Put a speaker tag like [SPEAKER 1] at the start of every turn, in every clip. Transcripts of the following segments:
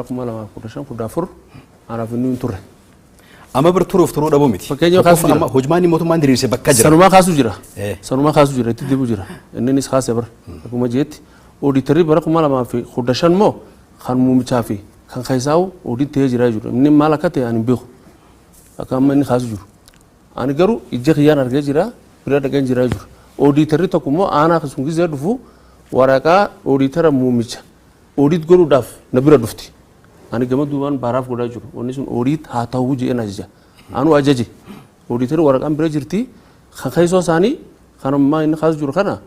[SPEAKER 1] 2015 14 anaaf inni hin turre.
[SPEAKER 2] Amma bir turuuf turuu dhabuu miti.
[SPEAKER 1] Fakkeenya kaasuu jira.
[SPEAKER 2] Amma hojmaanni mootummaan diriirse bakka jira.
[SPEAKER 1] Sanumaa kaasuu jira. Sanumaa kaasuu jira, itti deebi'u jira. Innis kaasee bara akkuma jeetti oodiitarii bara 2015 moo kan muumichaa fi kan keessaa'u audit ta'ee jira jechuudha. Inni maal akka ta'e ani hin beeku. Akka amma inni kaasu jiru. Ani garuu ija kiyyaan argee jira, bira dhaqeen jira jechuudha. Oodiitarri tokko immoo aanaa sun gizee dhufu waraqaa oodiitara muumicha audit godhuudhaaf na bira dhufti. Ani gama duubaan baaraaf godhaa jiru. Wanni sun audit haa ta'uu jedheen ajaja. Anuu ajaje. Oodiitarri waraqaan bira jirti. Kan keessoo isaanii kan ammaa inni kaasu jiru kana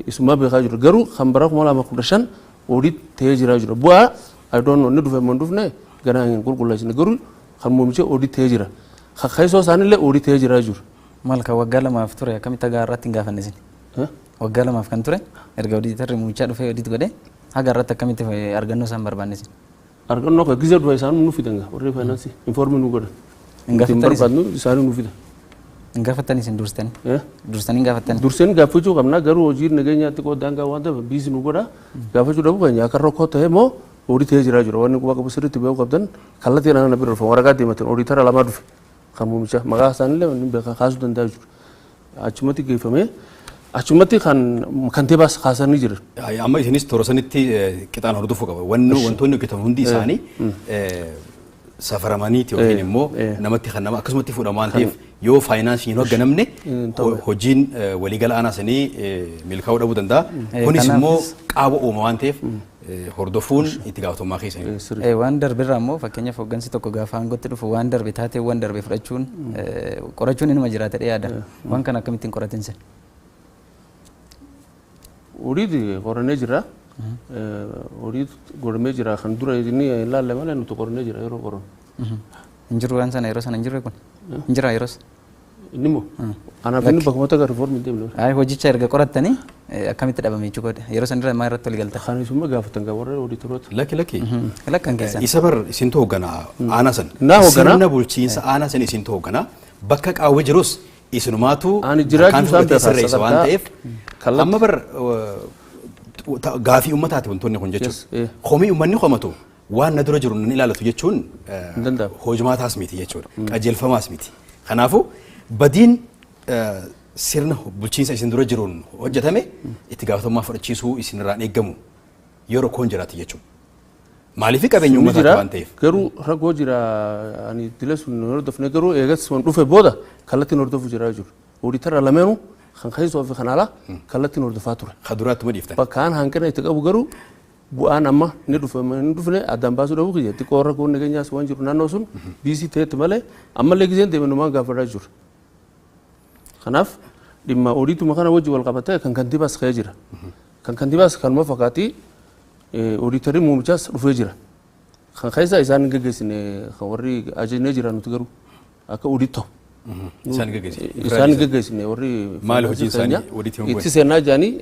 [SPEAKER 1] isumaa beekaa jiru. Garuu kan bara 2015 audit ta'ee jira jiru. Bu'aa I don't know, inni dhufe moo hin dhufne ganaa hin qulqulleessine, garuu kan muumicha audit ta'ee jira. Kan keessoo isaaniillee audit ta'ee jira jiru.
[SPEAKER 3] Maal kan waggaa 2f ture akkamitti haga har'aatti hin gaafanne isin? Waggaa 2f kan ture erga odiitarri muumichaa dhufee audit godhee haga har'aatti akkamitti argannoo isaan barbaanne isin?
[SPEAKER 1] Argannoo kan gizee dhufe isaan nu fidan gaa, warri faayinaansii inform nu godhan.
[SPEAKER 3] Hin gaafattanis?
[SPEAKER 1] Barbaadnu isaanii nu fidan.
[SPEAKER 3] Hin gaafattanis isin dursitanii? Dursitanii hin gaafattanii?
[SPEAKER 1] Durseen gaafachuu qabna, garuu hojii nageenyaatti qoodaan gaa waan ta'eef busy nu godha. Gaafachuu dhabu keenya akka rakkoo ta'e moo audit ta'ee jira jiru. Wanni quba qabu sirriitti beekuu qabdan kallattii ana bira dhufe waraqaa deematan oodiitara lamaa dhufe kan muumicha maqaa isaaniillee inni beekaa kaasuu danda'a jiru. Achumatti geeffamee achumatti kan kantiibaas kaasanii jiran.
[SPEAKER 2] Amma isinis toora sanitti qixaan hordofuu qaba. Wanni wantoonni hojjetaman hundi isaanii safaramaniiti yookiin immoo namatti kan nama akkasumatti fuudhama waan ta'eef yoo faayinaansii hin hoogganamne hojiin waliigala aanaa sanii milkaa'uu dhabuu danda'a. Kunis immoo qaawwa uuma waan ta'eef hordofuun itti gaafatamummaa keessanii.
[SPEAKER 3] Waan darbirraa immoo fakkeenyaaf hooggansi tokko gaafa aangootti dhufu waan darbe taateewwan darbe fudhachuun qorachuun inuma jiraata jedhee yaada. Waan kana akkamittiin qoratin sin?
[SPEAKER 1] Audit qorannee jira. Audit godhamee jira, kan dura inni hin laalle malee nuti qorannee jira yeroo qorannu.
[SPEAKER 3] Hin jiru waan sana, yeroo sana hin jirre kun? Hin jira yeroos?
[SPEAKER 1] Inni immoo anaaf inni bakkuma takka riiformii hin deemne.
[SPEAKER 3] Ayi, hojicha erga qorattanii akkamitti dhabame jechuudha. Yeroo san irra maal irratti walii galtan?
[SPEAKER 1] Kan isuma gaafatan gaa warra oodiitoroota.
[SPEAKER 2] Lakki, lakki.
[SPEAKER 3] Lakkan keessan.
[SPEAKER 2] Isa bar isintu hoogganaa aanaa sana.
[SPEAKER 1] Naa hoogganaa.
[SPEAKER 2] Sirna bulchiinsa aanaa sana isintu hoogganaa. Bakka qaawwi jirus isinumaatu
[SPEAKER 1] Ani jiraachuu
[SPEAKER 2] kan
[SPEAKER 1] isaan
[SPEAKER 2] fudhatee
[SPEAKER 1] beekaa
[SPEAKER 2] sirreessa waan
[SPEAKER 1] sadarkaa
[SPEAKER 2] ta'eef.
[SPEAKER 1] Kallattii.
[SPEAKER 2] Amma bar gaafii uummataati wantoonni kun jechuudha. Komii uummanni komatu waan na dura jiru nan ilaalatu jechuun
[SPEAKER 1] Hin danda'amu.
[SPEAKER 2] Hojimaataas miti jechuudha. Qajeelfamaas miti. Kanaafuu badiin sirna bulchiinsa isin dura jiruun hojjetame itti gaafatamummaa fudhachiisuu isinirraan eeggamu yoo rakkoon jiraate jechuudha. Maaliif qabeenya
[SPEAKER 1] Ni
[SPEAKER 2] uummataati
[SPEAKER 1] jira
[SPEAKER 2] waan ta'eef.
[SPEAKER 1] Garuu rakkoo jira ani dila sun hin hordofne, garuu eegas waan dhufe booda kallattiin hordofu jira jiru. Oodiitara lameenuu kan keessoo fi kan alaa kallattiin hordofaa ture.
[SPEAKER 2] Ka duraatti ma dhiiftan.
[SPEAKER 1] Bakka aan hanqina itti qabu garuu bu'aan amma ni dhufe hin dhufne addaan baasuu dhabuu kiyya, xiqqoo rakkoon nageenyaas waan jiru naannoo sun busy ta'etti malee ammallee giseen deeme numaan gaafadhaa jiru. Kanaaf dhimma oodiituma kana wajji wal qabatee kan kantiibaas ka'ee jira. Kan kantiibaas kanuma fakkaatti, oodiitarri muumichaas dhufee jira. Kan keessa isaan hin geggeessine, kan warri ajajnee jira nuti garuu akka audit ta'u.
[SPEAKER 2] Isaan geggeessine.
[SPEAKER 1] Isaan hin geggeessine warri
[SPEAKER 2] Maali hojiin isaanii
[SPEAKER 1] keenya
[SPEAKER 2] audit hin
[SPEAKER 1] itti seenaa jedhanii.